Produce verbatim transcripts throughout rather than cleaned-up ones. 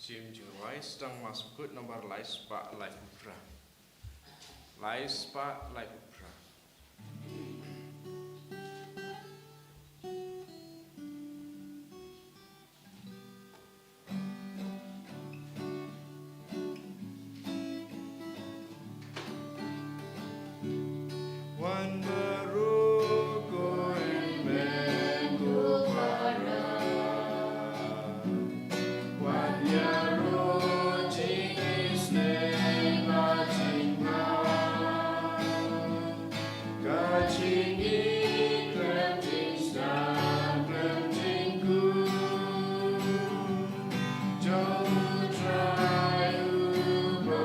Jingim jingrwai, sdang Mass Bakhuid nambar lai spah laiphew phra. Lai spah laiphew phra. Wan baroh ko hynmen ko para. Wan ïaroh jingisynei bad jingbha. Ka jingïeit khlem jingsdang khlem jingkut jong U Trai uba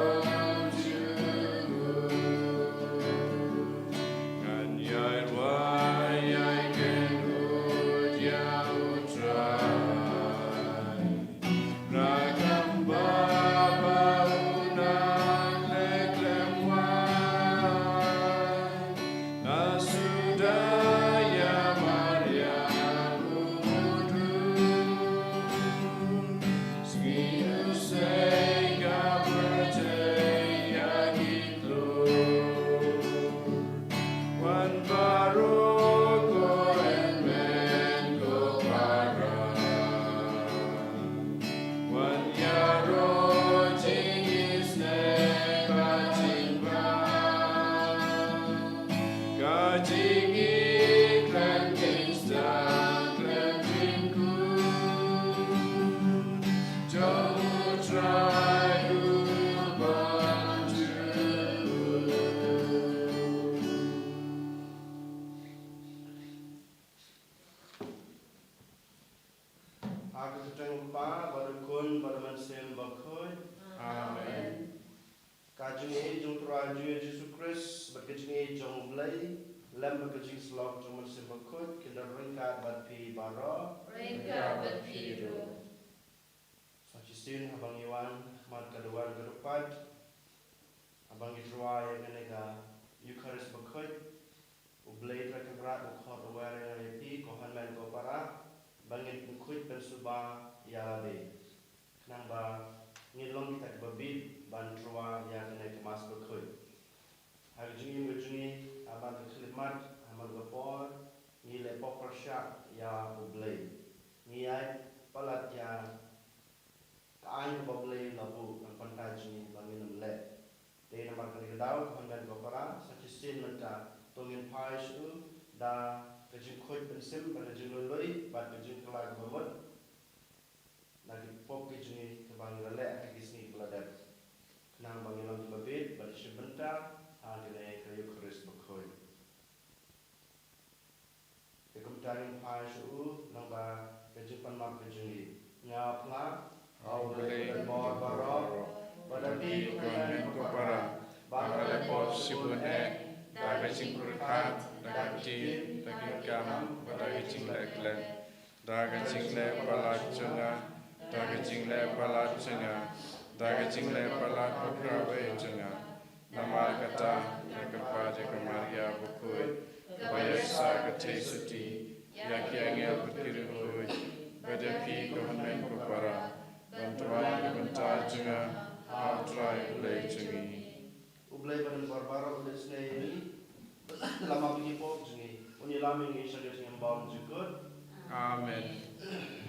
jur. Ngan ïai rwai ïai kynduh ïa U Trai. Rakam ba ba u nang leh khlem wai. Na suda ïa Maria u mudui. Sngi u sei ka pyrthei ïa ki klur. Wan baroh ko hynmen ko para. Wan ïaroh jingisynei bad jingbha. Ka jingïeit khlem jingsdang khlem jingkut jong U Trai uba jur. Ha ka kyrteng U Kpa bad U Khun bad U Mynsiem Bakhuid. Amen. Ka jingïeit jong U Trai jong ngi Jisu Khrist bad ka jingïeit jong U Blei lem bad ka jingïasyllok jong U Mynsiem Bakhuid kin don ryngkat bad phi baroh. Ryngkat bad phi ruh. Sa shisien haba ngi wan ha khmat ka duwan ka dukpat, haba ngi tyrwa ïa kane ka Eukharist Bakhuid, U Blei Trai Kynrad u khot u wer ïa ngi, ïa phi ko hynmen ko para, ba ngin pynkhuid pynsuba ïa lade. Khnang ba ngin long kita kiba bit ban tyrwa ïa kane ka Mass Bakhuid. Ha ka jingim ka jong ngi, ha man ka khyllipmat, ha man ka por, ngi leh pop pyrshah ïa U Blei. Ngi ïaid palat ïa ka aiñ kaba U Blei u la buh na ka bynta jong ngi ba ngin ym leh. Te namar kane ka daw, ko hynmen ko para, sa shisien mynta, to ngin phai sha u da ka jingkhuid mynsiem, da ka jinglui lui bad ka jingkylla kaba mut na ki pop ki jong ngi kiba ngi la leh ha ki sngi kiba la dep, khnang ba ngin long kiba bit ban ïashim bynta ha kane ka Eukharist Bakhuid. Te kumta ngin phai sha u lyngba ka jingpanmap ka jong ngi. Nga phla ha U Blei uba don bor baroh, bad ha phi ko hynmen ko para, ba nga la pop shibun eh, da ka jingpyrkhat, da ka ktien, da ka kam, bad da ka jingleh khlem. Da ka jingleh palat jong nga, da ka jingleh palat jong nga, da ka jingleh palat bakhraw eh jong nga. Namar kata, nga kyrpad ïa ka Maria bakhuid, kaba ïaishah kynthei suti ïa ki angel bad ki riewkhuid, bad ïa phi ko hynmen ko para, ban duwai na ka bynta jong nga ha U Trai U Blei jong ngi. U Blei ba don bor baroh un isynei ïa ngi, la map ïa ki pop jong ngi, un ïalam ïa ngi sha ka jingim ba ym jukut. Amen.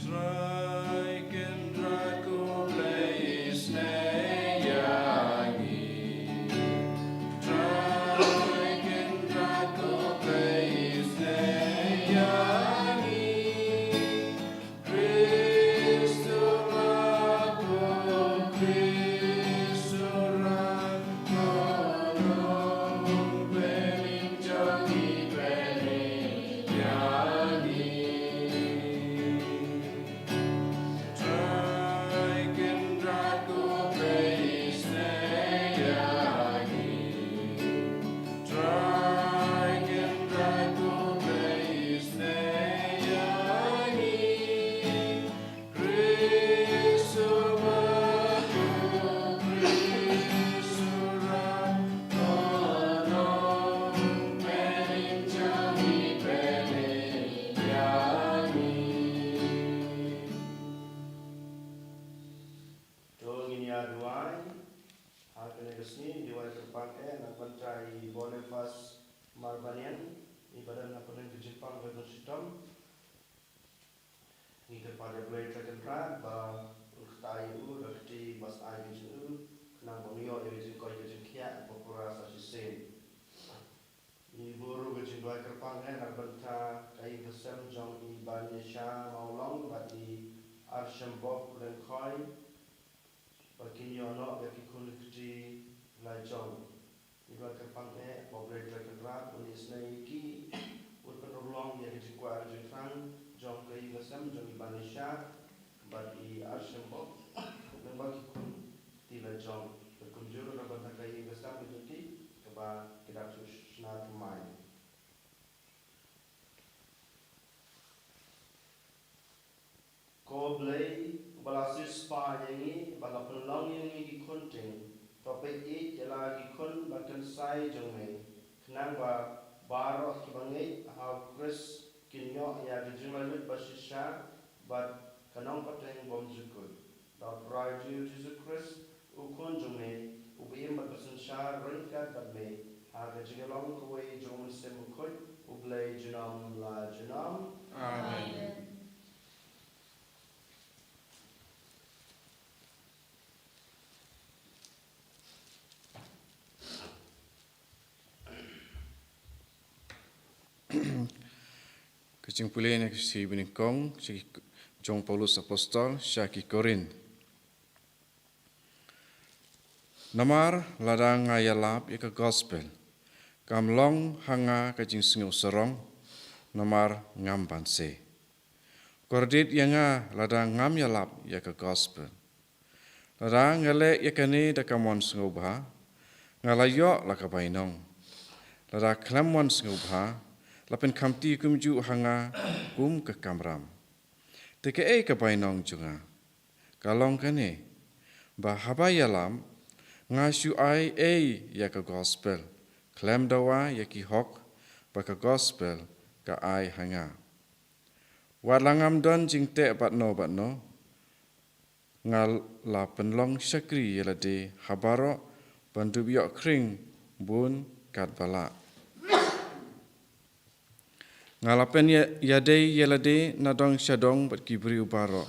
Trai Kynrad ko Blei isynei ïa ngi. Trai Kynrad ko Blei isynei ïa ngi. Marbanien, i ba don ha pdeng ka jingpang ka don shitom. Ngi kyrpad ïa U Blei Trai Kynrad ba un kyrta ïa u da ka kti ba sah ïa ka jong u, khnang ba un ïoh ïa ka jingkoit ka jingkhiah ba pura sa shisien. Ngi buh ruh ka jingduwai kyrpang eh na ka bynta ka ïing ka sem jong i Bah Nisha Mawlong bad i Arshembok Lyngkhoi, ba kin ïoh noh ïa ki khun ki kti la jong. Ngi duwai kyrpang eh ba U Blei Trai Kynrad un isynei ïa ki, un pynurlong ïa ka jingkwah jingthrang jong ka ïing ka sem jong i Bah Nisha bad i Arshembok, lyngba ki khun kti la jong. Bad kumjuh ruh na ka bynta ka ïing ka sem ka jong ki kaba ki dap shu shna thymmai. Ko Blei, uba la siewspah ïa ngi, ba la pynlong ïa ngi ki khun tieng, to peit ïa la ki khun ba kynsai jong me, khnang ba baroh kiba ngeit ha U Khrist kin ïoh ïa ka jinglaitluid ba shisha bad ka nongpyntip bymjukut. Da U Trai jong ngi U Jisu Khrist, U Khun jong me, uba im bad synshar ryngkat bad me, ha ka jinglong kawei jong U Mynsiem Bakhuid, U Blei junom la junom. Amen. Amen. Ka jingpule na ka shithi banyngkong, shithi jong u Paulus Apostol sha ki Korinth. Namar lada nga ïalap ïa ka gospel, kam long ha nga ka jingsngew sarong, namar ngam banse. Kordit ïa nga lada ngam ïalap ïa ka gospel. Lada nga leh ïa kane da ka mon sngewbha, nga la ïoh la ka bainong. Lada khlem mon sngewbha, la pynkhamti kumjuh ha nga kum ka kamram. Te kaei ka bainong jong nga? Ka long kane, ba haba ïalap, nga shu ai ei ïa ka gospel, khlem dawa ïa ki hok ba ka gospel ka ai ha nga. Wat la ngam don jingteh bad no bad no, nga la pynlong shakri ïa lade ha baroh ban dup ïoh khring bun katba lah. Nga la pynïadei ïa lade na dong sha dong bad ki briew baroh,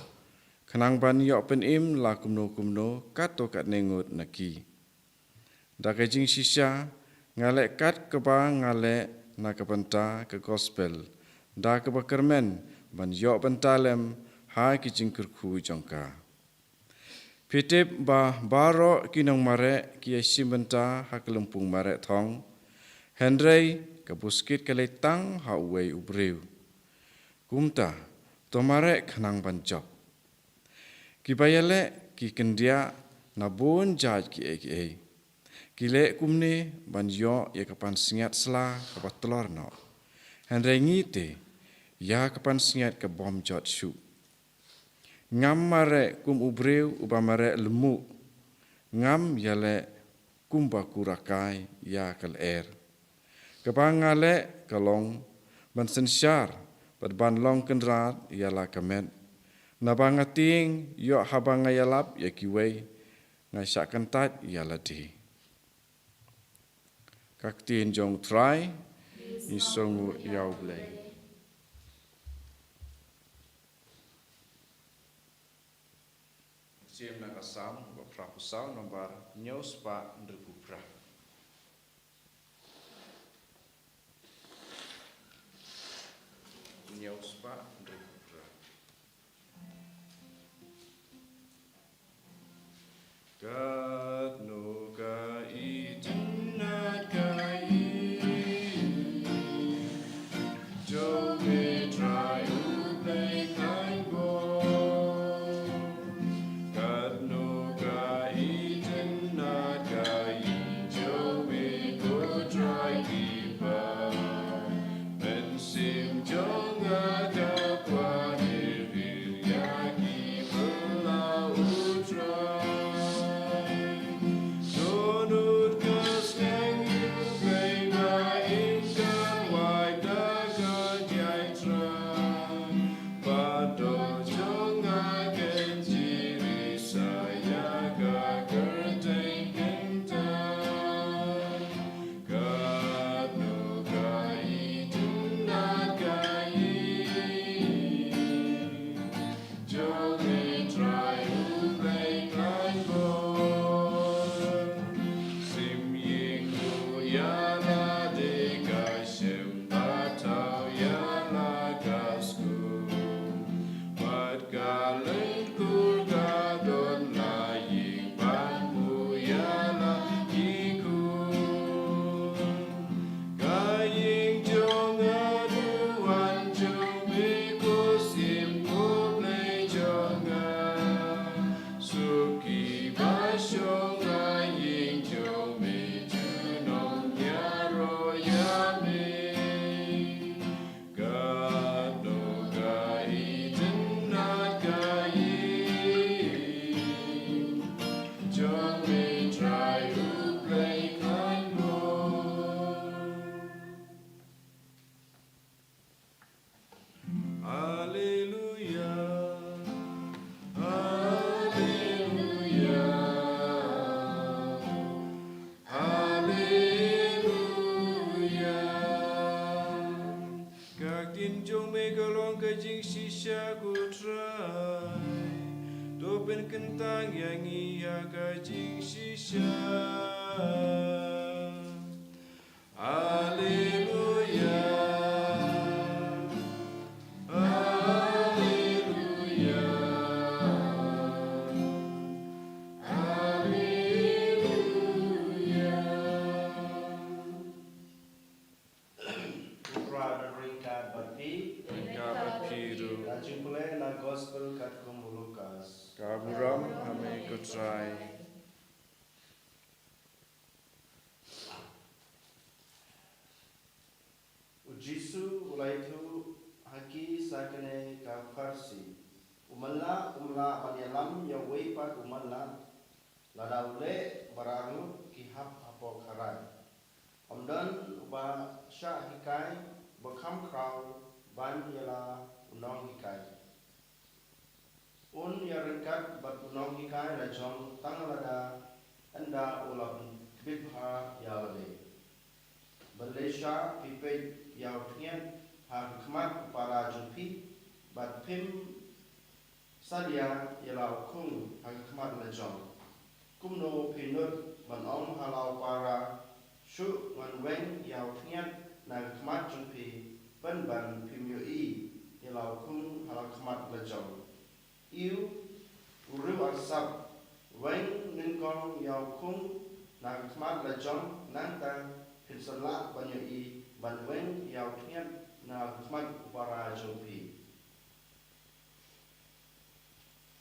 khnang ban ïoh pynim la kumno kumno katto katne ngut na ki. Da ka jingshisha, nga leh kat kaba nga leh na ka bynta ka gospel, da kaba kyrmen ban ïoh bynta lem ha ki jingkyrkhu jong ka. Phi tip ba baroh ki nongmareh ki ïashim bynta ha ka lympung mareh thong, hynrei ka buskit ka leit tang ha uwei u briew. Kumta, to mareh khnang ban jop. Kiba ïaleh ki kyndiah na bun jait kiei kiei. Ki leh kumne ban ïoh ïa ka pansngiat sla kaba tlor noh. Hynrei ngi te, ïa ka pansngiat ka bym jot shuh. Ngam mareh kum u briew uba mareh lymmuh. Ngam ïaleh kumba kurakai ïa ka lyer. Kaba nga leh ka long ban synshar bad ban long kynrad ïa la ka met. Naba nga tieng ïoh haba nga ïalap ïa kiwei, nga shah kyntait ïa lade. Ka ktien jong U Trai. Ngi sngewnguh ïa U Blei. Sim na ka Salm ba phra phew saw, nombar hynñiew spah hynriew phew phra. Hynñiew spah hynriew phew phra. Katno ka itynnad ka ïing jong me Trai U Blei khaiñ bor. Katno ka itynnad ka ïing jong me ko Trai Keeper. Mynsiem jong nga ka kwah ïa ki phylla U Trai. Dohnud ka skhem ïa U Blei ba in ka wai da ka jai Trai. Ïa me ka long ka jingshisha, ko Trai. To pynkyntang ïa ngi ïa ka jingshisha. Alleluia. Alleluia. Alleluia. U Trai un ryngkat bad phi. Ryngkat bad phi ruh. Ka jingpule na gospel katkum u Lukas. Ka burom ha me, ko Trai. U Jisu u la ïathuh ha ki sa kane ka pharshi: U man la um lah ban ïalam ïa uwei pat u man la, lada u leh ba rah ngut ki hap hapoh kharai. Ym don uba shah hikai ba kham khraw ban ïa la u nonghikai. Un ïaryngkat bad u nonghikai lajong tang lada ynda u la bit bha ïa lade. Balei shah phi peit ïa u thñiat ha khmat u para jong phi, bad phim salia ïa la u khung ha khmat lajong? Kumno phi nud ban ong ha la u para, shu ngan weng ïa u thñiat na khmat jong phi, pynban phim ïohi ïa la u khung ha khmat lajong? Ïa u riewsap, weng nyngkong ïa u khung na khmat lajong, nangta phin sa lah ban ïohi ban weng ïa u thñiat na khmat u para jong phi.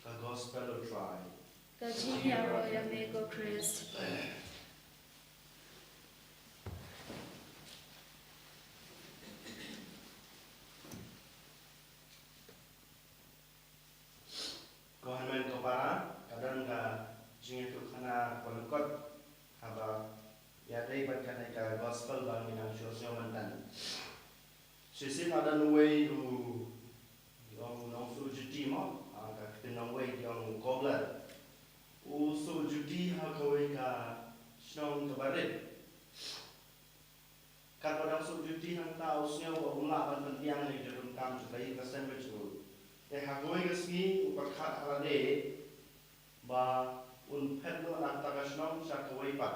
Ka gospel u Trai. Ka jingïaroh ïa me ko Khrist. Ko hynmen ko para, ka don ka jingïathuhkhana kaba lyngkot haba ïadei bad kane ka gospel ba ngi nang shu sngew mynta. Shisien la don uwei u, ki ong u nongsuh juti mo, ah, ka ktien nongwei ki ong u cobbler. U suh juti ha kawei ka shnong kaba rit. Katba dang suh juti hangta u sngew ba um lah ban pynbiang ïa ka jingdonkam jong ka ïing ka sem ka jong u. Te ha kawei ka sngi u pyrkhat ha lade ba un phet noh na kata ka shnong sha kawei pat.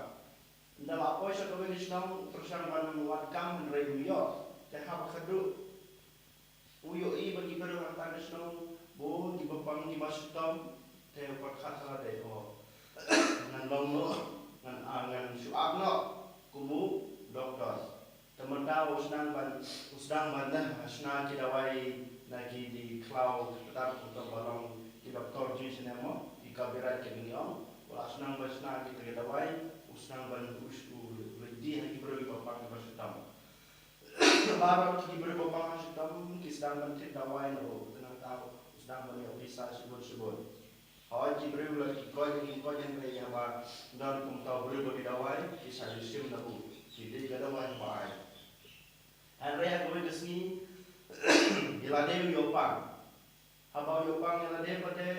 Ynda la poi sha kawei ka shnong u pyrshang ban wad kam hynrei um ïoh. Te haba khadduh u ïohi ba ki briew ha kata ka shnong bun kiba pang kiba shitom, te u pyrkhat ha lade, o, ngan long noh, ngan, ah, ngan shu act noh kum u doktor. Te mynta u sdang ban, u sdang ban leh, ah, shna ki dawai na ki, ki khlaw ki khlaw kumta ba long ki doktor jong ngi shane mo, ki copyright ki dei ong. U la sdang ban shna kita ki dawai, u sdang ban, u, u leit die ha ki briew kiba pang kiba shitom. Baroh ki briew ba pang ha shitom ki sdang ban thied dawai na u, te nangta u sdang ban ïoh pisa shibun shibun. Hooid, ki briew la ki koit, ki koit, hynrei haba don kumta u briew ba die dawai, ki sa ju shim na u, ki die ka dawai ba ai. Hynrei ha kawei ka sngi ïa lade u ïoh pang. Haba u ïoh pang ïa lade pat te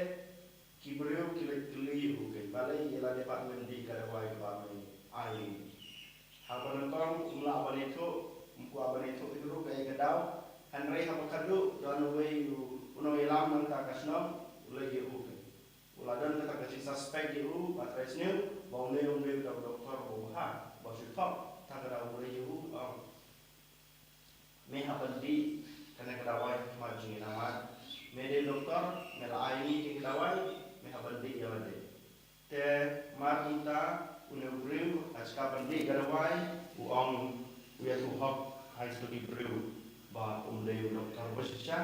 ki briew ki leit kylli ïa u, keiñ, balei ïa lade pat mem die ka dawai kaba me ai? Haba nyngkong um lah ban ïathuh, um kwah ban ïathuh hi ruh kaei ka daw. Hynrei haba khadduh don uwei u, u nongïalam nangta ka shnong u leit ïa u, keiñ. U la don kata ka jingsuspect ïa u, ba trei sniew ba une um dei uta u doktor uba bha, uba shu thok. Te ka daw u leit ïa u, u ong, me hap ban die kane ka dawai ha khmat jong ngi namar me dei doktor, me la ai ngi kane ka dawai, me hap ban die ïa lade. Te mar kumta une u briew ha ka jaka ban die ka dawai u ong, u ïathuh hok ha kito ki briew ba um dei u doktor ba shisha,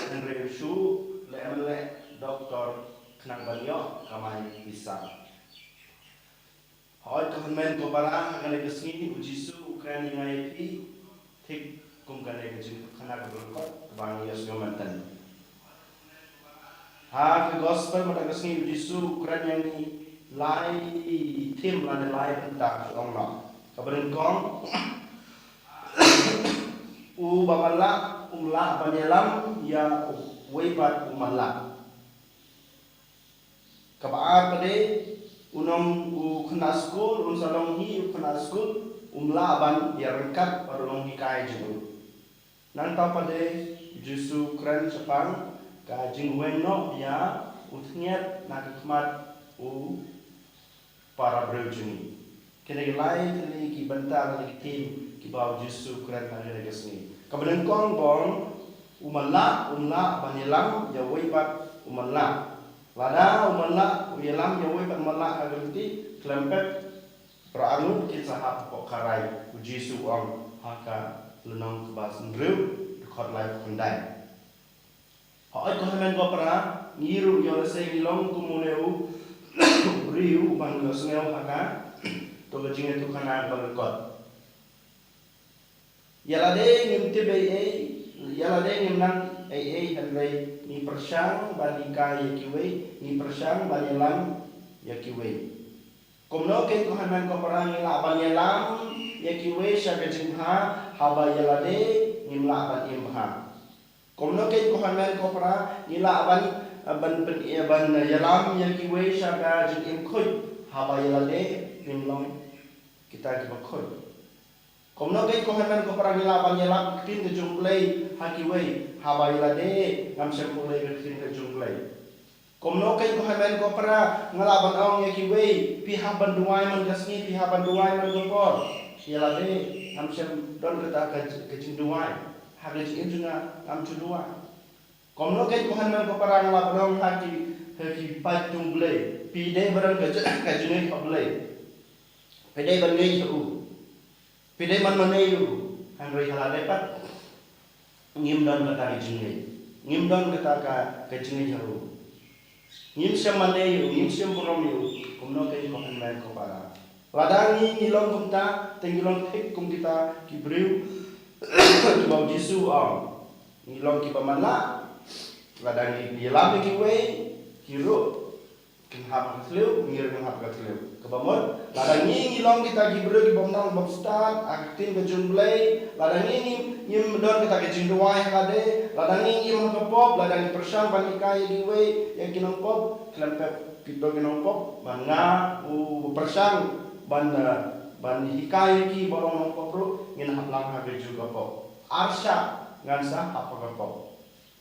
hynrei u shu leh, em leh doktor khnang ban ïoh kamai pisa. Hooid ko hynmen ko para, ha kane ka sngi u Jisu u kren ïa nga ïa phi thik kum kane ka jingkhanna kaba lyngkot kaba ngi ïohsngew mynta. Ha ka gospel mynta ka sngi u Jisu u kren ïa ngi lai theme lane lai bynta, u ong noh. Kaba nyngkong, uba man lah um lah ban ïalam ïa uwei pat u man lah. Kaba ar pat de, u nong, u khynnah skul un sa long hi u khynnah skul um lah ban ïaryngkat bad u nonghikai jong u. Nangta pat de u Jisu u kren shaphang ka jingweng noh ïa u thngit na ka khmat u para briew jong ngi. Kine ki lai tylli ki bynta lane ki theme kiba u Jisu u kren ha kane ka sngi. Kaba nyngkong bong, u man lah um lah ban ïalam ïa uwei pat u man lah. Lada u man lah u ïalam ïa uwei pat u man lah ha ka lynti, khlem pep, para arngut kin sa hap hapoh kharai, u Jisu u ong ha ka lynnong kaba hynriew, dkhot laiphew khyndai. Hooid ko hynmen ko para, ngi ruh ïoh lehse ngi long kum une u briew uban ïohsngew ha kato ka jingïathuhkhana kaba lyngkot. Ïa lade ngim tip ei ei, ïa lade ngim nang ei ei, hynrei ngi pyrshang ban hikai ïa kiwei, ngi pyrshang ban ïalam ïa kiwei. Kumno kein ko hynmen ko para ngi lah ban ïalam ïa kiwei sha ka jingbha, haba ïa lade ngim lah ban im bha? Kumno kein ko hynmen ko para ngi lah ban, ban pyn, ban ïalam ïa kiwei sha ka jingim khuid, haba ïa lade ngim long kita kiba khuid? Kumno kein ko hynmen ko para ngi lah ban ïalap ktien ka jong U Blei ha kiwei, haba ïa lade ngam shym pule ktien ka jong U Blei? Kumno kein ko hynmen ko para nga lah ban ong ïa kiwei, phi hap ban duwai man ka sngi, phi hap ban duwai man ka por, ïa lade ngam shym don kata ka, ka jingduwai ha ka jingim jong nga, ngam ju duwai. Kumno kein ko hynmen ko para nga lah ban ong ha ki, ha ki paid jong U Blei, phi dei ba don ka jing, ka jingngeit ha U Blei, phi dei ban ngeit ha u, phi dei ban mane ïa u, hynrei ha lade pat ngim don kata ka jingngeit, ngim don kata ka, ka jingngeit ha u. Ngim shym mane ïa u, ngim shym burom ïa u. Kumno kein ko hynmen ko para, lada ngi, ngi long kumta, te ngi long thik kum kita ki briew kiba u Jisu u ong. Ngi long kiba man lah. Lada ngi ïalam ïa kiwei, ki ruh kin hap ha ka thliew, ngi ruh ngin hap ha ka thliew. Kaba mut, lada ngi, ngi long kita ki briew kiba ym nang baptist ha ka ktien ka jong U Blei, lada ngi, ngi, ngim don kata ka jingduwai ha lade, lada ngi, ngim ha ka pop, lada ngi pyrshang ban hikai ïa kiwei, ïa ki nongpop, khlem pep kito ki nongpop, ba nga u pyrshang ban, eh, ban hikai ïa ki ba long nongpop ruh, ngin hap lang ha kajuh ka pop. Arshah ngan sa hap ha ka pop.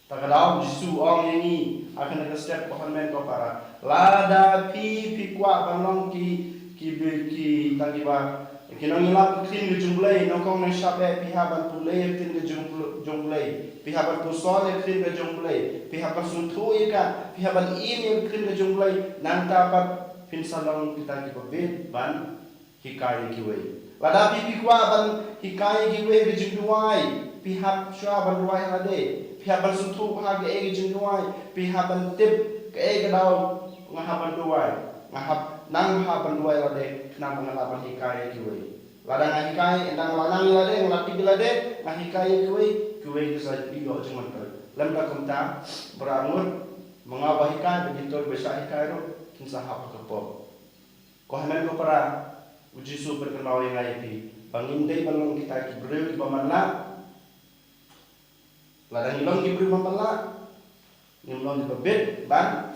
Ta ka daw Jisu u ong ïa ngi ha kane ka step ko hynmen ko para, lada phi, phi kwah ban long ki, ki, ki, kita kiba, ki nongïalap ktien ka jong U Blei, nyngkong nyngshap eh phi hap ban pule ktien ka jong, jong U Blei, phi hap ban puson ktien ka jong U Blei, phi hap ban sngewthuh ïa ka, phi hap ban im ïa ktien ka jong U Blei, nangta pat phin sa long kita kiba bit ban hikai ïa kiwei. Lada phi, phi kwah ban hikai ïa kiwei ka jingduwai, phi hap shuwa ban duwai ha lade, phi hap ban sngewthuh ha kaei ka jingduwai, phi hap ban tip kaei ka daw nga hap ban duwai, nga hap nang hap ban duwai ha lade, khnang ba nga lah ban hikai ïa kiwei. Lada nga hikai, nga lah nang ïa lade, nga lah tip ïa lade, nga hikai ïa kiwei, kiwei ki sa ïoh jingmyntoi. Lymda kumta, para ngut, ma nga ba hikai, ba kito ba shah hikai ruh kin sa hap ha ka pop. Ko hynmen ko para, u Jisu u pynkynmaw ïa nga ïa phi ba ngim dei ban long kita ki briew kiba man lah. Lada ngi long ki briew ba man lah, ngim long kiba bit ban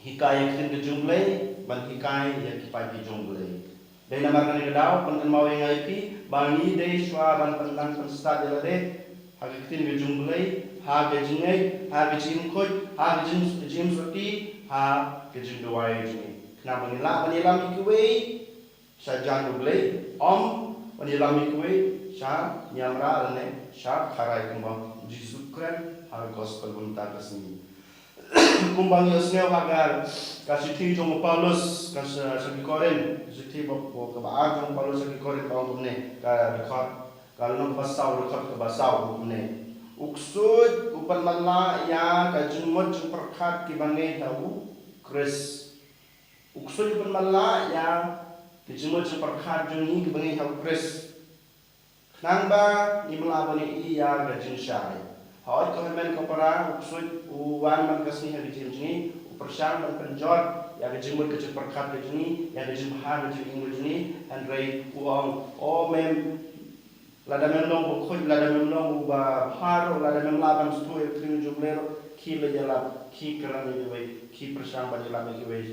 hikai ïa ka ktien ka jong U Blei, ban hikai ïa ki paid ki jong U Blei. Dei namar kane ka daw pynkynmaw ïa nga ïa phi ba ngi dei shuwa ban pynnang pynstad ïa lade ha ka ktien ka jong U Blei, ha ka jingngeit, ha ka jingim khuid, ha ka jing, jingim sotti, ha ka jingduwai jong ngi. Khnang ba ngin lah ban ïalam ïa kiwei sha jan U Blei, ym ban ïalam ïa kiwei sha niam rah lane sha kharai, kumba u Jisu u kren ha ka gospel mynta ka sngi. Kumba ngi ïohsngew ha ka, ka shithi jong u Paulus, ka sha, sha ki Korinth, ka shithi ba, ba, kaba ar jong u Paulus sha ki Korinth ka ong kumne, ka dkhot, ka lynnong kaba saw, dkhot kaba saw, ong kumne. U ksuid u pynman lah ïa ka jingmut jingpyrkhat kiba ngeit ha u Khrist. U ksuid u pynman lah ïa ka jingmut jingpyrkhat jong ngi kiba ngeit ha u Khrist, khnang ba ngim lah ban ïohi ïa ka jingshai. Hooid ko hynmen ko para, u ksuid u wan man ka sngi ha ka jingim jong ngi, u pyrshang ban pynjot ïa ka jingmut ka jingpyrkhat ka jong ngi, ïa ka jingbha ka jingim ka jong ngi, hynrei u ong, o mem, lada mem long bakhuid, lada mem long uba bha ruh, lada mem lah ban sngewthuh ïa ka ktien jong U Blei ruh, khie leit ïalap, khie kren ïa kiwei, khie pyrshang ban ïalap ïa kiwei.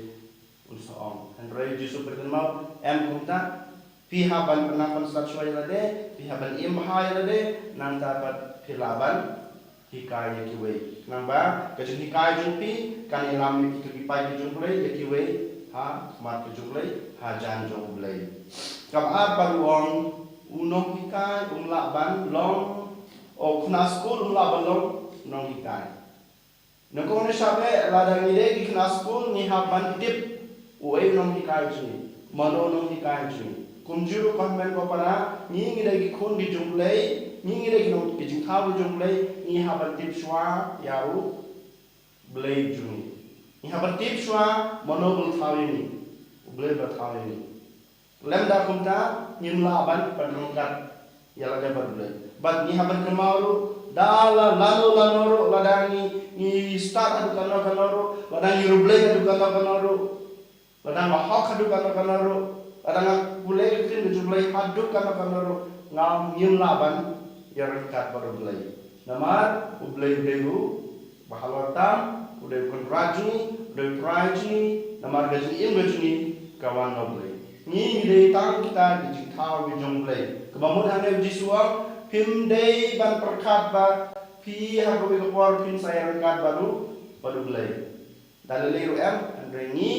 Un sa ong. Hynrei u Jisu u pynkynmaw, em kumta. Phi hap ban pynlong ban sngap shuwa ïa lade, phi hap ban im bha ïa lade, nangta pat phi lah ban hikai ïa kiwei. Namar ba ka jinghikai jong phi kan ïalam ïa kito ki paid ki jong U Blei ïa kiwei ha khmat ka jong U Blei, hajan jong U Blei. Kaba ar pat u ong, u nonghikai um lah ban long, u khynnah skul um lah ban long nonghikai. Nyngkong nyngkong, lada ngi dei ki khynnah skul, ngi hap ban tip uei u nonghikai jong ngi, mano u nonghikai jong ngi. Kumjuh ruh ko hynmen ko para, ngi, ngi dei ki khun ki jong U Blei, ngi, ngi dei ki nong, ki jingthaw ki jong U Blei, ngi hap ban tip shuwa ïa U Blei jong ngi. Ngi hap ban tip shuwa mano ba la thaw ïa ngi, U Blei ba la thaw ïa ngi. Lymda kumta, ngim lah ban pynryngkat ïa lade bad U Blei. Bad ngi hap ban kynmaw ruh, da la lano lano ruh, lada ngi, ngi stad haduh kano kano ruh, lada ngi riewblei haduh kano kano ruh, lada nga hok haduh kano kano ruh, lada nga pule ïa ka ktien ka jong U Blei haduh kano kano ruh, ngam, ngim lah ban ïaryngkat bad U Blei. Namar U Blei, U Blei ruh ba halor tam, U dei u Kynrad jong ngi, U dei u Trai jong ngi, namar ka jingim ka jong ngi ka wan na U Blei. Ngi, ngi dei tang kita ki jingthaw ki jong U Blei. Kaba mut hangne U Jisu u ong, phim dei ban pyrkhat ba phi ha kawei ka por phin sa ïaryngkat bad U, bad U Blei. Da lei lei ruh em, hynrei ngi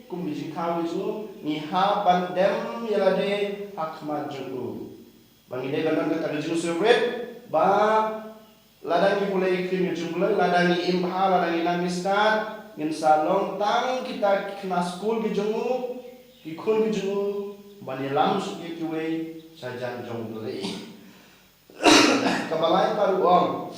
kum ki jingthaw ki jong U, ngi hap ban dem ïa lade ha khmat jong U. Ba ngi dei ban don kata ka jingsngewrit, ba lada ngi pule ïa ka ktien ka jong U Blei, lada ngi im bha, lada ngi nang ngi stad, ngin sa long tang kita ki khynnah skul ki jong U, ki khun ki jong U, ban ïalam suk ïa kiwei sha jan jong U Blei. Kaba lai pat u ong,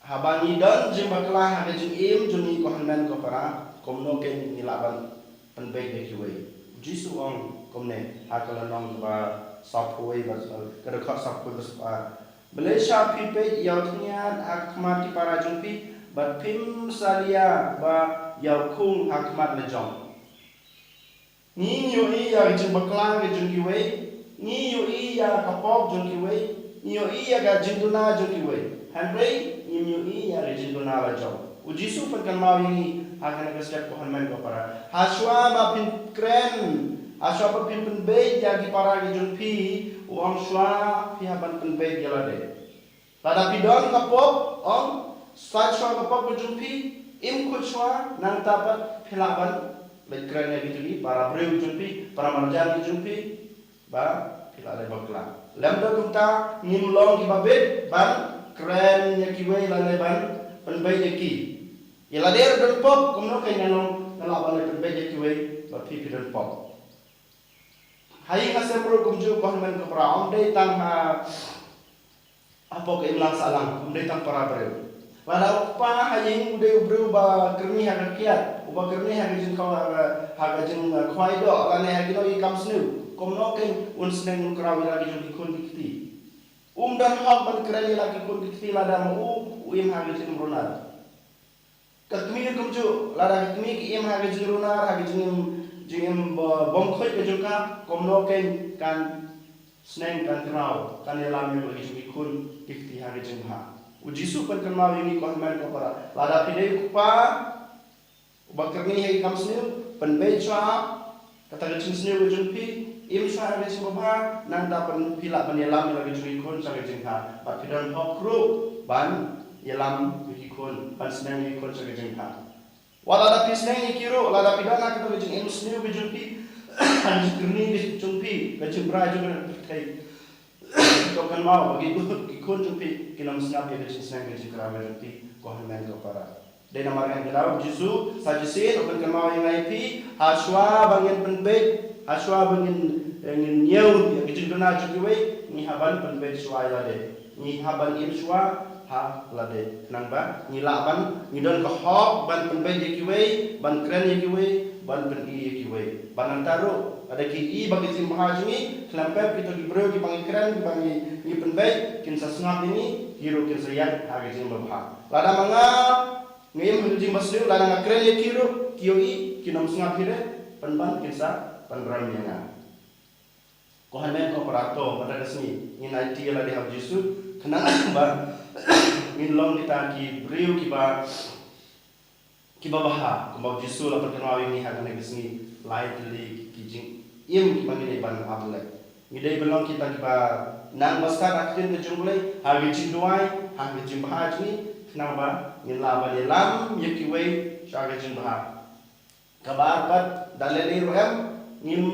haba ngi don jingbakla ha ka jingim jong ngi ko hynmen ko para, kumno kein ngi lah ban pynbeit ïa kiwei. U Jisu u ong kumne ha ka lynnong kaba sawphew wei, bad ka dkhot sawphew wei bad sawphew ar. Balei shah phi peit ïa u thñiat ha khmat ki para jong phi, bad phim salia ba ïa u khun ha khmat la jong? Ngi ïohi ïa ka jingbakla ka jong kiwei, ngi ïohi ïa ka pop jong kiwei, ngi ïohi ïa ka jingduna jong kiwei. Hynrei ngim ïohi ïa ka jingduna la jong. U Jisu u pynkynmaw ïa ngi ha kane ka step ko hynmen ko para. Hashuwa ba phin kren, hashuwa ba phin pynbeit ïa ki para ki jong phi, u ong shuwa phi hap ban pynbeit ïa lade. Lada phi don ka pop, ong, sait shuwa ka pop ka jong phi, im khuid shuwa, nangta pat phi lah ban leit kren ïa kito ki para briew ki jong phi, para marjan ki jong phi, ba phi lah leit bakla. Lymda kumta, ngim long kiba bit ban kren ïa kiwei lane ban pynbeit ïa ki. Ïa lade ruh don pop, kumno kein ngan long, nga lah ban leit pynbeit ïa kiwei ba phi, phi don pop? Ha ïing ha sem ruh kumjuh ko hynmen ko para, ym dei tang ha, hapoh ka imlang sahlang, ym dei tang para briew. Lada u kpa ha ïing u dei u briew ba kyrni ha ka kiad, uba kyrni ha ka jingkhwa-, ha ka jing, uh, khwai doh, lane ha kino ki kam sniew, kumno kein un sneng un kraw ïa la ki jong ki khun ki kti? Um don hok ban kren ïa la ki khun ki kti lada ma u u im ha ka jingim runar. Ka kmie kumjuh, lada ka kmie ka im ha ka jingrunar, ha ka jingim, jingim ba-, bym khuid ka jong ka, kumno kein kan sneng, kan kraw, kan ïalam ïa ka jong ki khun ki kti ha ka jingbha. U Jisu u pynkynmaw ïa ngi ko hynmen ko para. Lada phi dei u kpa uba kyrni ha ki kam sniew, pynbeit shuwa kata ka jingsniew ka jong phi, im shuwa ha ka jingbha, nangta phi lah ban ïalam ïa la ka jong ki khun sha ka jingbha. Bad phi don hok ruh ban ïalam ïa ki khun, ban sneng ïa ki khun sha ka jingbha. Wat lada phi sneng ïa ki ruh, lada phi don ha kata ka jingim sniew ka jong phi, ha ka jingkyrni ka jong phi, ka jingbrai jong ka pyrthei, to kynmaw ba ki khun, ki khun jong phi kin ym sngap ïa ka jingsneng ka jingkraw ka jong phi, ko hynmen ko para. Dei namar kata ka daw U Jisu sa shisien u pynkynmaw ïa nga ïa phi, hashuwa ba ngin pynbeit, hashuwa ba ngin, eh, ngin ñiew ïa ka jingduna jong kiwei, ngi hap ban pynbeit shuwa ïa lade. Ngi hap ban im shuwa ha lade. Khnang ba ngi lah ban, ngi don ka hok ban pynbeit ïa kiwei, ban kren ïa kiwei, ban pyni ïa kiwei. Ba nangta ruh lada ki i ba ka jingbha jong ngi, khlem pep kito ki briew kiba ngi kren, kiba ngi, ngi pynbeit, kin sa sngap ïa ngi, ki ruh kin sa ïaid ha ka jingbha. Lada ma nga, nga im ha ka jingbasniew, lada nga kren ïa ki ruh, ki ïohi, kin ym sngap hi re, pynban kin sa pynrem ïa nga. Ko hynmen ko para, to mynta ka sngi ngin aiti ïa lade ha U Jisu, khnang ba ngin long kita ki briew kiba, kiba bha, kumba U Jisu u la pynkynmaw ïa ngi ha kane ka sngi, lai tylli ki jing, im kiba ngi dei ban ap leh. Ngi dei ban long kita kiba nang bastad ha ka ktien ka jong U Blei, ha ka jingduwai, ha ka jingbha jong ngi, khnang ba ngin lah ban ïalam ïa kiwei sha ka jingbha. Kaba ar pat, da lei lei ruh em, ngim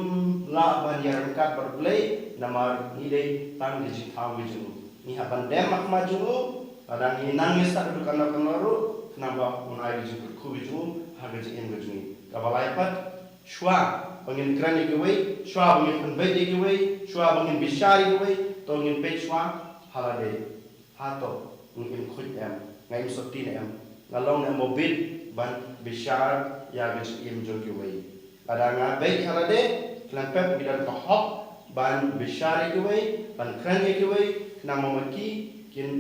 lah ban ïaryngkat bad U Blei, namar ngi dei tang ka jingthaw ka jong u. Ngi hap ban dem ha khmat jong u, lada ngi nang ïa stad haduh kano kano ruh, khnang ba un ai ka jingkyrkhu ka jong u ha ka jingim ka jong ngi. Kaba lai pat, shuwa ba ngin kren ïa kiwei, shuwa ba ngin pynbeit ïa kiwei, shuwa ba ngin bishar ïa kiwei, to ngin peit shuwa ha lade. Hato nga im khuid em, nga im sotti ne em, nga long ne em ba bit ban bishar ïa ka jingim jong kiwei. Lada nga beit ha lade, khlem pep ngi don ka hok ban bishar ïa kiwei, ban kren ïa kiwei, khnang ba ma ki kin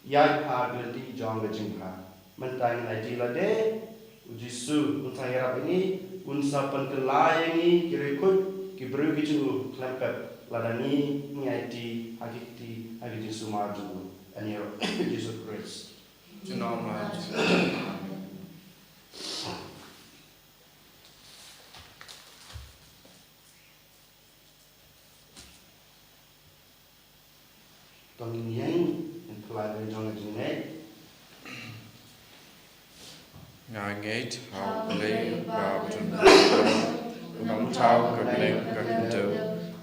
ïaid ha ka lynti jong ka jingbha. Mynta ngin aiti lade, U Jisu un sa ïarap ïa ngi, un sa pynkylla ïa ngi ki riewkhuid, ki briew ki jong u, khlem pep lada ngi, ngi aiti ha ki kti, ha ki jingsumar jong u. Yn ïaroh U Jisu Khrist. Junom la. Amen. To ngin ïeng, ngin pynlait ïa ka jong ka jingngeit. Nga ngeit ha U Blei U Kpa badonbor, uba la thaw ka bneng ka kyntiew,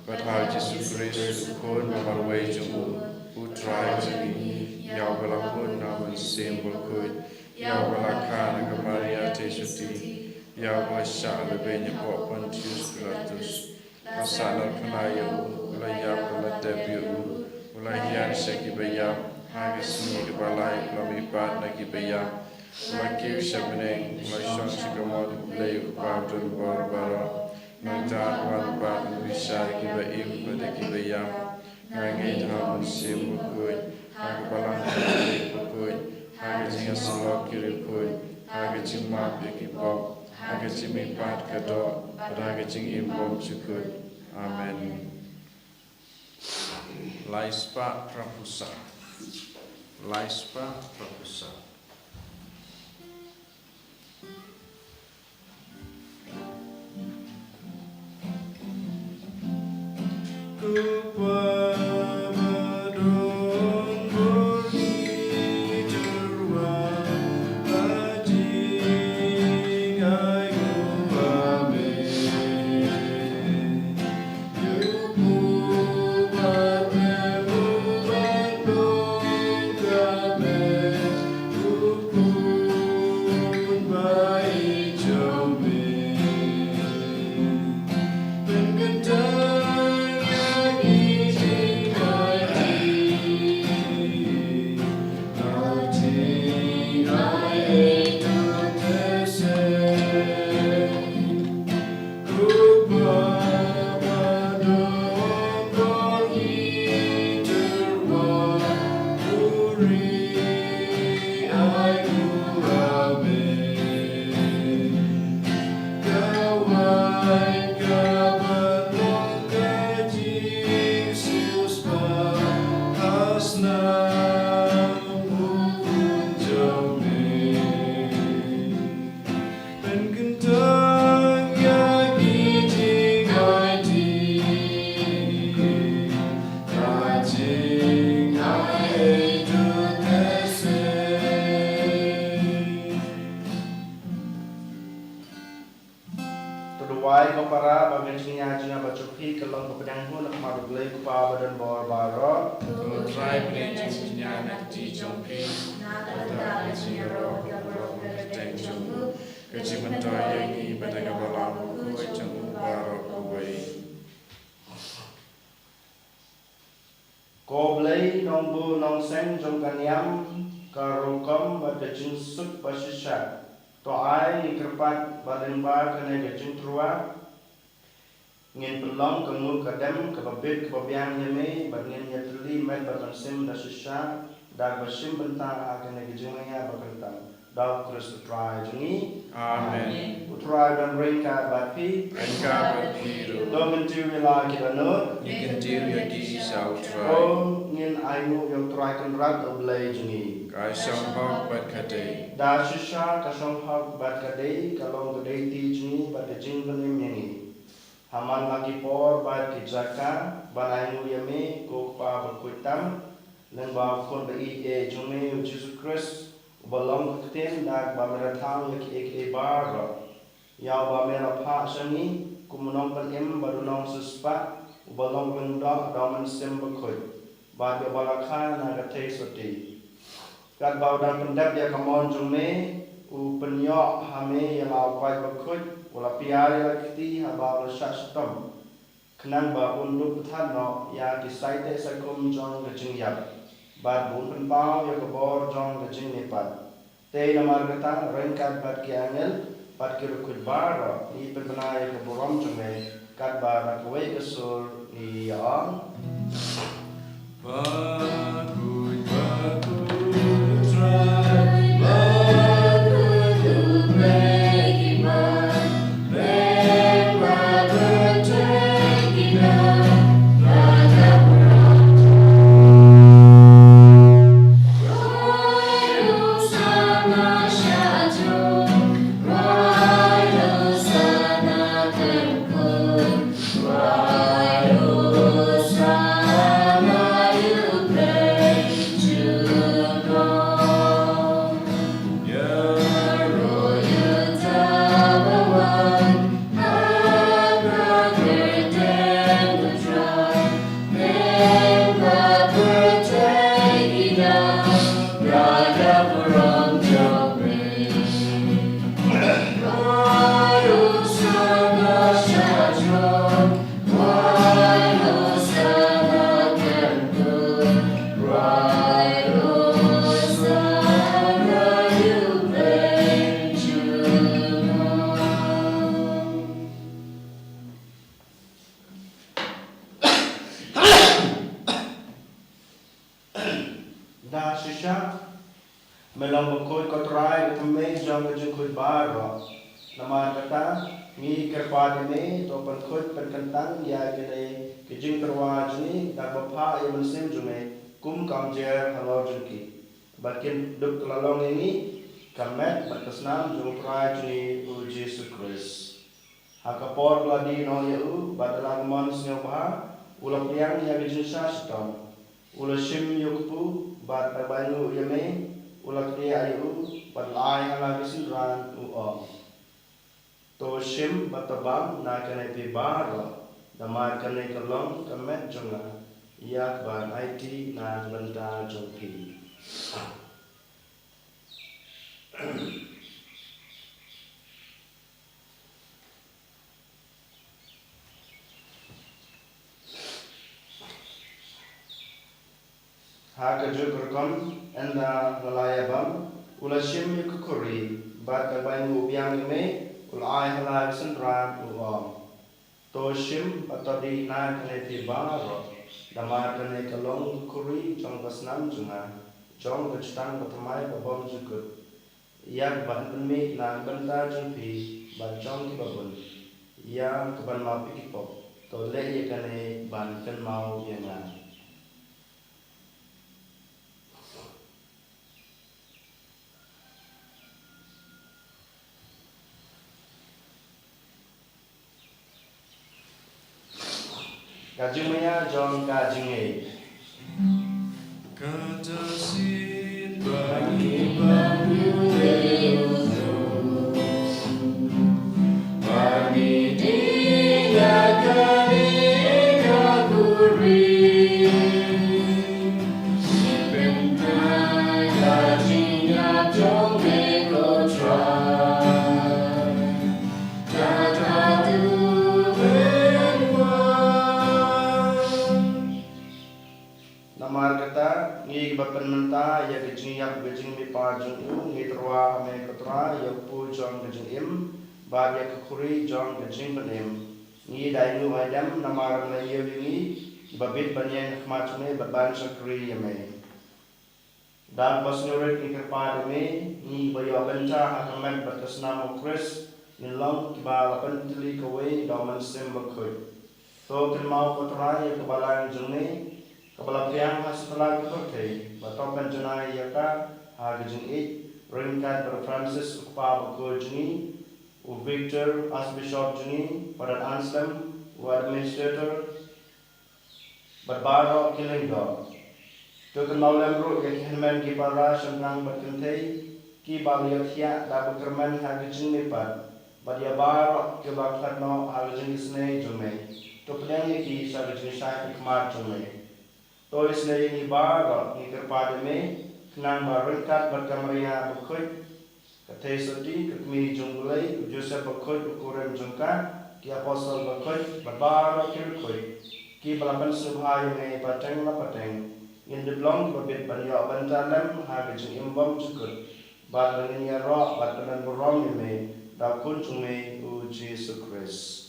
bad ha U Jisu Khrist U Khun ba marwei jong u, U Trai jong ngi, ïa uba la bud na U Mynsiem Bakhuid, ïa uba la kha na ka Maria Theisotti, ïa uba la shah lehbeiñ hapoh Pontius Pilatus, la sahnarphna ïa u, u la ïap, u la tep ïa u, u la hiar sha kiba ïap, ha ka sngi kaba lai u la mihpat na kiba ïap, u la kiew sha bneng, u la shong sha ka mon U Blei U Kpa badonbor baroh. Nangta un wan pat ban bishar ïa kiba im bad ïa kiba ïap. Nga ngeit ha U Mynsiem Bakhuid, ha ka Balang Katholik bakhuid, ha ka jingïasyllok ki riewkhuid, ha ka jingmap ïa ki pop, ha ka jingmihpat ka doh, bad ha ka jingim bymjukut. Amen. Lai spah phra phew saw. Lai spah phra phew saw. To duwai ko para ba ka jingïa jong nga bad jong phi ka long ka pdiang hun ha khmat U Blei U Kpa badonbor baroh. Ko Trai, pdiang jingïa na ka kti jong phi. Na ka bynta ka jingïaroh ïa baroh ka kyrteng jong u. Ka jingmyntoi ïa ngi bad ïa ka Balang Bakhuid jong u baroh kawei. Ko Blei nongbuh nongseng jong ka niam, ka rukom bad ka jingsuk bashisha, to ai ngi kyrpad ba lyngba kane ka jingtyrwa ngin pynlong ka nguh ka dem kaba bit kaba biang ïa me, bad ngin ïatylli met bad mynsiem da shisha, da kaba shim bynta ha kane ka jingmaïa ba kyntang. Da U Khrist U Trai jong ngi. Amen. U Trai un don ryngkat bad phi. Ryngkat bad phi ruh. To ngin tip ïa la ki dohnud. Ngi kyntiew ïa ki sha U Trai. To ngin ainguh ïa U Trai Kynrad U Blei jong ngi. Ka shong hok bad ka dei. Da shisha ka shong hok bad ka dei, ka long ka dei ti jong ngi bad ka jingpynim ïa ngi. Ha man la ki por bad ki jaka, ban ainguh ïa me, ko Kpa bakhuid tam, lyngba u Khun ba ïeit jong me, u Jisu Khrist, uba long ka ktien, da kaba me la thaw ïa kiei kiei baroh. Ïa uba me la phah sha ngi, kum u nongpynim bad u nongsiewspah, uba long lyngdoh da u Mynsiem Bakhuid, bad ïa uba la kha na ka theisotti. Katba u dang pyndep ïa ka mon jong me, u pynïoh ha me ïa la u koit bakhuid, u la pynïar ïa la ka kti haba u la shah shitom, khnang ba un dup bthat noh ïa ki saiteh saikhum jong ka jingïap, bad ba un pynpaw ïa ka bor jong ka jingmihpat. Te namar kata, ryngkat bad ki angel bad ki riewkhuid baroh, ngi pynbna ïa ka burom jong me, katba na kawei ka sur ngi ïa ong: Bakhuid, bakhuid, bakhuid, bakhuid, bakhuid. Da shisha, me long bakhuid ko Trai, ka thymmei jong ka jingkhuid baroh. Namar kata, ngi kyrpad ïa me, to pynkhuid pynkyntang ïa kine ki jingtyrwa jong ngi, da kaba phah ïa u Mynsiem jong me, kum ka umjer halor jong ki. Bad kin dup kylla long ïa ngi ka met bad ka snam jong u Trai jong ngi u Jisu Khrist. Ha ka por ba la die noh ïa u, bad da la ka mon sngewbha, u la pdiang ïa ka jingshah shitom. U la shim ïa u kpu, bad da kaba ainguh ïa me, u la kdiah ïa u, bad u la ai ha la ki synran, u ong: To shim bad to bam na kane phi baroh, namar kane ka long ka met jong nga, ïa kaban aiti na ka bynta jong phi. Ha kajuh ka rukom, ynda la ïa bam, u la shim ïa ka khuri, bad da kaba ainguh biang ïa me, u la ai ha la ki synran, u ong: To shim bad to dih na kane phi baroh, namar kane ka long ka khuri jong ka snam jong nga, jong ka jutang bathymmai babymjukut, ïa kaban pynmih na ka bynta jong phi bad jong kiba bun, ïa kaban map ïa ki pop. To leh ïa kane ban kynmaw ïa nga. Ka jingmaïa jong ka jingngeit. Kata shisien ba ngi bam ïa u, ba ngi dih ïa kane ka khuri. Shiphew nai ka jingïap jong me ko Trai. Namar kata, ngi kiba pynmynta ïa ka jingïap ka jingmihpat jong u, ngi tyrwa ha me ko Trai, ïa u kpu jong ka jingim, bad ïa ka khuri jong ka jingpynim. Ngi da ainguh aidem namar me la ïoh ïa ngi, kiba bit ban ïeng ha khmat jong me, bad ban shakri ïa me. Da kaba sngewrit ngi kyrpad ïa me, ngi ba ïoh bynta ha ka met bad ka snam u Khrist, ngin long kiba la pyntylli kawei da u Mynsiem Bakhuid. To kynmaw ko Trai ïa ka balang jong me, kaba la pdiang ha satlak ka pyrthei, bad to pynjanai ïa ka ha ka jingïeit, ryngkat bad u Francis u Kpa bakhuid jong ngi, u Victor, Archbishop jong ngi, Father Anselm, u administrator, bad baroh ki lyngdoh. To kynmaw lem ruh ïa ki hynmen ki para shynrang bad kynthei, kiba la ïohthiah da ka kyrmen ha ka jingmihpat, bad ïa baroh kiba khlad noh ha ka jingisynei jong me. To pdiang ïa ki sha ka jingshai khmat jong me. To isynei ïa ngi baroh, ngi kyrpad ïa me, khnang ba ryngkat bad ka Maria bakhuid, ka Theisotti, ka kmie jong u Blei, u Joseph bakhuid, u kurim jong ka, ki apostol bakhuid, bad baroh ki riewkhuid, kiba la pynsngewbha ïa me pateng la pateng, ngin dup long kiba bit ban ïoh bynta lem ha ka jingim bymjukut, bad ba ngin ïaroh bad pynburom ïa me da u Khun jong me u Jisu Khrist.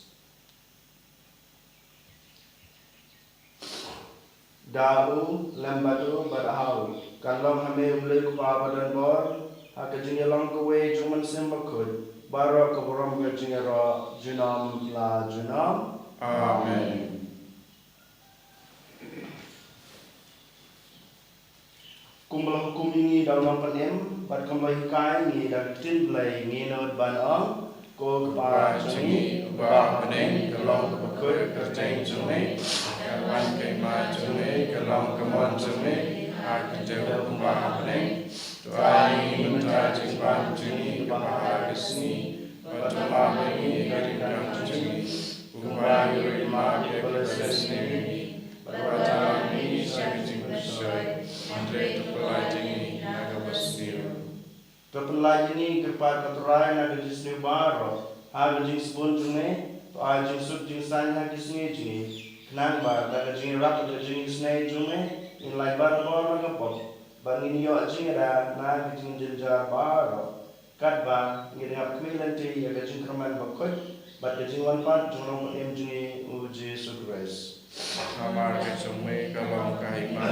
Da u, lem bad u, bad ha u, kan long ha me u Blei u Kpa badonbor, ha ka jingïalong kawei jong u Mynsiem Bakhuid, baroh ka burom ka jingïaroh, junom la junom. Amen. Kumba la hukum ïa ngi da u Nongpynim, bad kumba la hikai ïa ngi da ka ktien Blei, ngin nud ban ong, Ko Kpa jong ngi, uba ha bneng, ka long kaba khuid ka kyrteng jong me, ka wan ka hima jong me, ka long ka mon jong me, ha ka kyrteng kumba ha bneng. To ai ïa ngi mynta ka jingbam jong ngi kaba ha ka sngi, bad to map ïa ngi ka ryngkat jong ngi, kumba ngi ruh ngi map ïa kiba la sniew ïa ngi, bad wat ïalam ïa ngi sha ka jingpynshoi, hynrei to pynlait ïa ngi na kaba sniew. To pynlait ïa ngi, ngi kyrpad ko Trai, na ka jingsniew baroh, ha ka jingsbun jong me, to ai jingsuk jingsaiñ ha ki sngi jong ngi, khnang ba da ka jingïarap bad ka jingisynei jong me, ngin lait barabor na ka pop, bad ngin ïoh jingïada na ka jingjynjar baroh. Katba ngin ïa khmih lynti ïa ka jingkyrmen bakhuid bad ka jingwan pat jong u Nongpynim jong ngi u Jisu Khrist. Namar ka jong me ka long ka hima,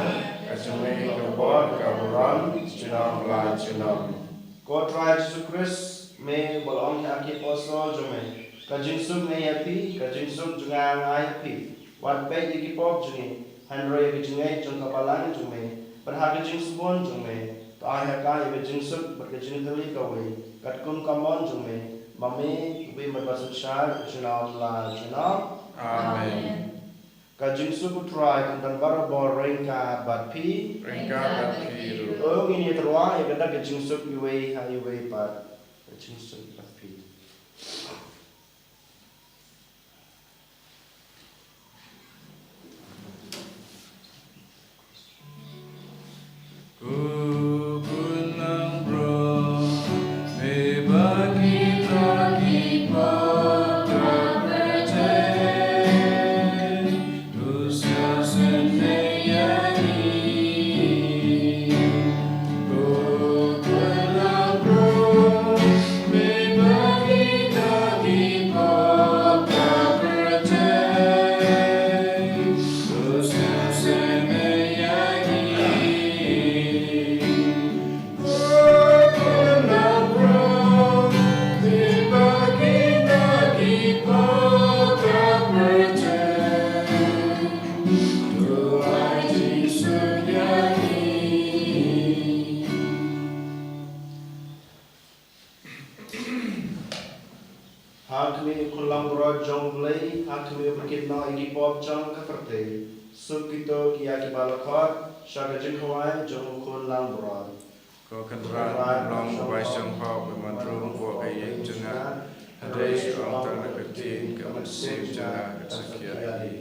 ka jong me ka bor ka burom, junom la junom. Ko Trai Jisu Khrist, me ba la ong ha ki apostol jong me, ka jingsuk nga ïa phi, ka jingsuk jong nga nga ai ïa phi. Wat peit ïa ki pop jong ngi, hynrei ïa ka jingngeit jong ka balang jong me, bad ha ka jingsbun jong me, to ai ha ka ïa ka jingsuk bad ka jingtylli kawei, katkum ka mon jong me, ma me, u Blei bad u Spah Jylliew, junom la junom. Amen. Ka jingsuk u Trai kan don barabor ryngkat bad phi. Ryngkat bad phi ruh. To ngin ïa tyrwa ïa ka dak ka jingsuk iwei ha iwei pat. Ka jingsuk bad phi. Ha khmih u Khun langbrot jong u Blei, ha khmih u ba kit noh ïa ki pop jong ka pyrthei. Suk kito ki ïa kiba la khot sha ka jingkhawai jong u Khun langbrot. Ko Kynrad, long ba shong hok ba man rung ko ka ïing jong nga, hynrei shu ong tang na ka ktien ka mynsiem jong nga kan sa khiah ïa ki.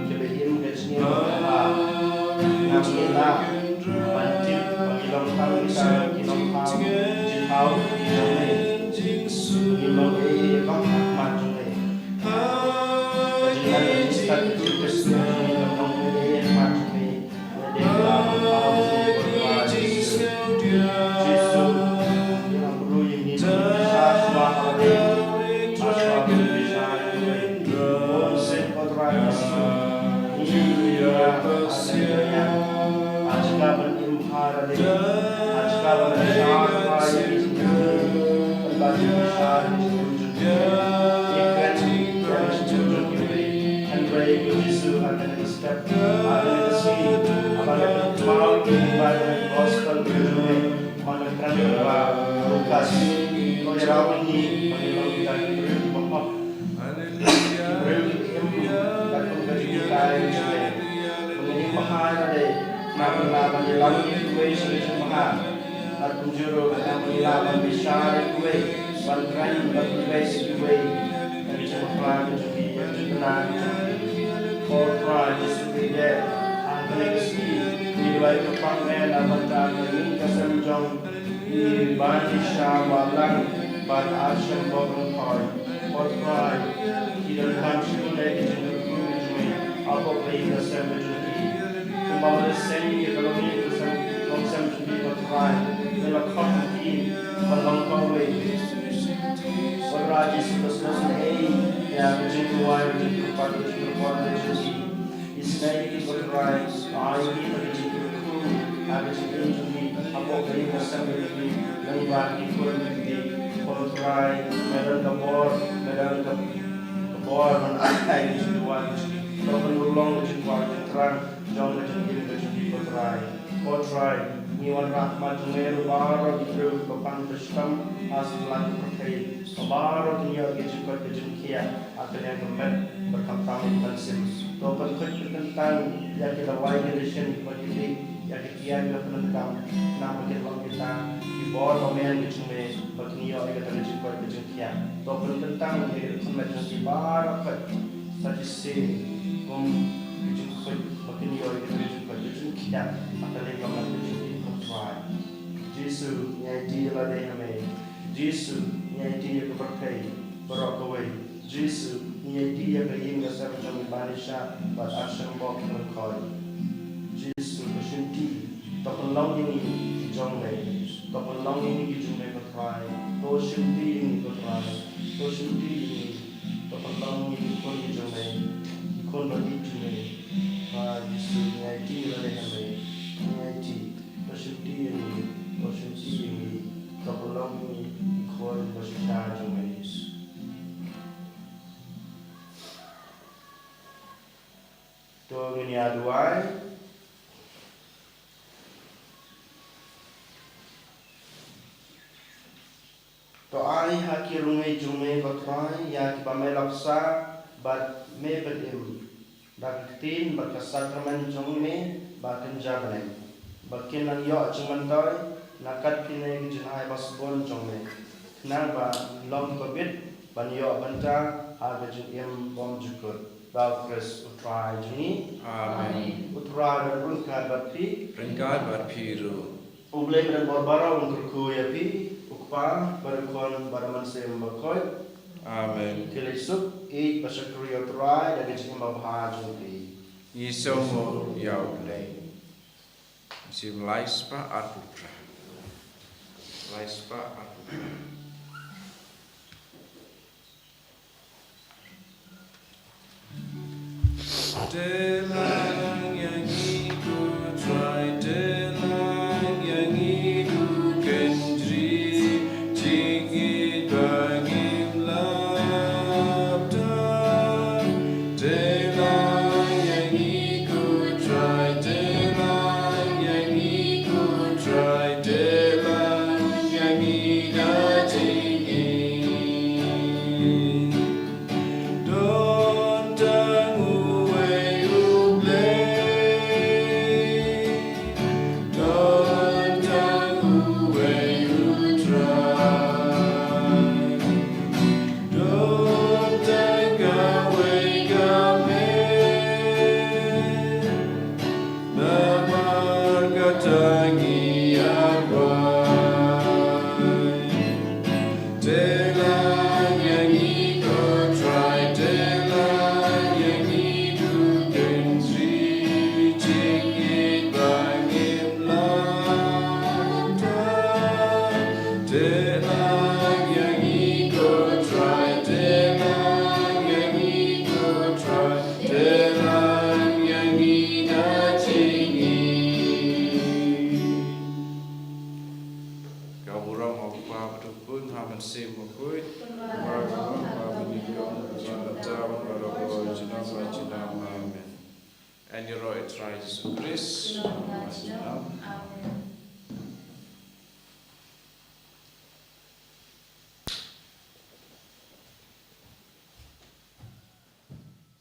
Kiba im ka jingim ba ha. Nang ïa la ban tip ba ngi long tang kita ki nongthaw jingthaw ki jong me. Ngi long ei ei ba ha khmat jong me. Ka jinglan ka jingstad ka jingkyrkhu jong ngi ka long ei ei ha khmat jong me. Ngi dei ban thaw jingkyrkhu Jisu. Jisu, ïa la bru ïa ngi ba ngi bishar shuwa ha lade. Shuwa ba ngi bishar ïa ngi. Bun sien ko Trai Jisu. Ngi ïa ka sien ïa. Ha jaka ban im ha lade. Ha jaka ban bishar Trai Jisu. Ban ba ngi bishar ïa ngi. Ïa kren ïa ngi jong ngi. Hynrei ko Jisu ha kane ka step. Ha kane ka sngi. Haba ngi pynpaw ïa ngi ba ngi gospel ïa ngi. Mano kren ba Lukas. Ko ïa raw ngi ba ngi long kita ki briew kiba hok. Ki briew kiba im katkum ka jinghikai jong me. Ba ngin im bha ïa lade. Nang ba ngi lah ban ïalam ïa kiwei sha ka jingbha. Bad kumjuh ruh nang ba ngi lah ban bishar ïa kiwei. Ban kren bad kiwei sha kiwei. Ka jingbakla ka jong ki, ka jingkyrkhu ka jong ki. Ko Trai Jisu Khrist. Ha kane ka sngi ngi duwai kyrpad me na ka bynta ka ïing ka sem jong Ngi ban ïa sha ba lang bad ar shen bok ryngkhoi. Ko Trai, ki donkam shibun ïa ki jingkyrkhu ki jong ngi hapoh ka ïing ka sem ka jong ki. Kumba me la seng ïa ka longïing ka sem, longsem jong ki, ko Trai, me la khot ïa ki ban long kawei. Ko Trai Jisu, to sngewsynei ïa ka jingduwai, ka jingkyrpad, ka jingkyrpad ka jong ki. Isynei ïa ki, ko Trai, ai ïa ki ka jingkyrkhu ha ka jingim jong ki, hapoh ka ïing ka sem ka jong ki, lyngba ki khun ki kti. Ko Trai, me don ka bor, me don ka, ka bor ban ai ïa ki jingduwai jong ki. To pynurlong ka jingkwah jingthrang jong ka jingim ka jong ki, ko Trai. Ko Trai, ngi wanrah ha khmat jong me ruh baroh ki briew kiba pang ba shitom ha satlak ka pyrthei. Baroh kin ïoh ka jingkoit ka jingkhiah. Ha ka liang ka met bad khamtam ïa ka mynsiem. To pynkhuid pynkyntang ïa ki dawai ki dashin bad ki dih ïa ki kiad kiba pyndonkam. Khnang ba kin long kita ki bor ba mih na ka jong me ba kin ïoh ïa kata ka jingkoit ka jingkhiah. To pynkyntang ïa ki dkhot met jong ki baroh khoit. Sa shisien kum ka jingkhuid ba kin ïoh ïa kata ka jingkoit ka jingkhiah. Ha ka liang ka met ka jong ki, ko Trai. Jisu, ngi aiti ïa lade ha me. Jisu, ngi aiti ïa ka pyrthei baroh kawei. Jisu, ngi aiti ïa ka ïing ka sem jong ngi ban ïa sha bad ar shen bok ryngkhoi. Jisu, ka shimti, to pynlong ïa ngi ki jong me. To pynlong ïa ngi ki jong me, ko Trai. To shimti ïa ngi, ko Trai. To shimti ïa ngi. To pynlong ïa ngi ki khun ki jong me. Ki khun ba ïeit jong me. Trai Jisu, ngi aiti ïa lade ha me. Ngi aiti. To shimti ïa ngi, to shimti ïa ngi, to pynlong ïa ngi ki khun ba shisha jong me. To ngin ïa duwai. To ai ha ki rungei jong me, ko Trai, ïa kiba me la bsa bad me pynim, da ka ktien bad ka sakramen jong me ba kynja bneng, ba kin nang ïoh jingmyntoi na kat kine ki jinghai ba sbun jong me, khnang ba long kiba bit ban ïoh bynta ha ka jingim bymjukut. Da U Khrist U Trai jong ngi. Amen. U Trai un ryngkat bad phi. Ryngkat bad phi ruh. U Blei ba don bor baroh un kyrkhu ïa phi, U Kpa bad U Khun bad U Mynsiem Bakhuid. Amen. Khie leit suk, ïeit bad shakri ïa U Trai da ka jingim babha jong phi. Ngi sngewbha ïa U Blei. Mynsiem lai spah arphew phra. Lai spah arphew phra. Te lang ïa ngi ko Trai, te lang ïa ngi ko Kynrad, jingïeit ba ngim lap tam. Te lang ïa ngi ko Trai, te lang ïa ngi ko Trai, te lang ïa ngi da jingïeit. Don tang uwei u Burom ha u Kpa bad u Khun, ha u Mynsiem Bakhuid. Kumba ha u Kpa bad u Khun, bad u Khun bad u Khun. Amen. Yn ïaroh ïa u Trai Jisu Khrist. Amen.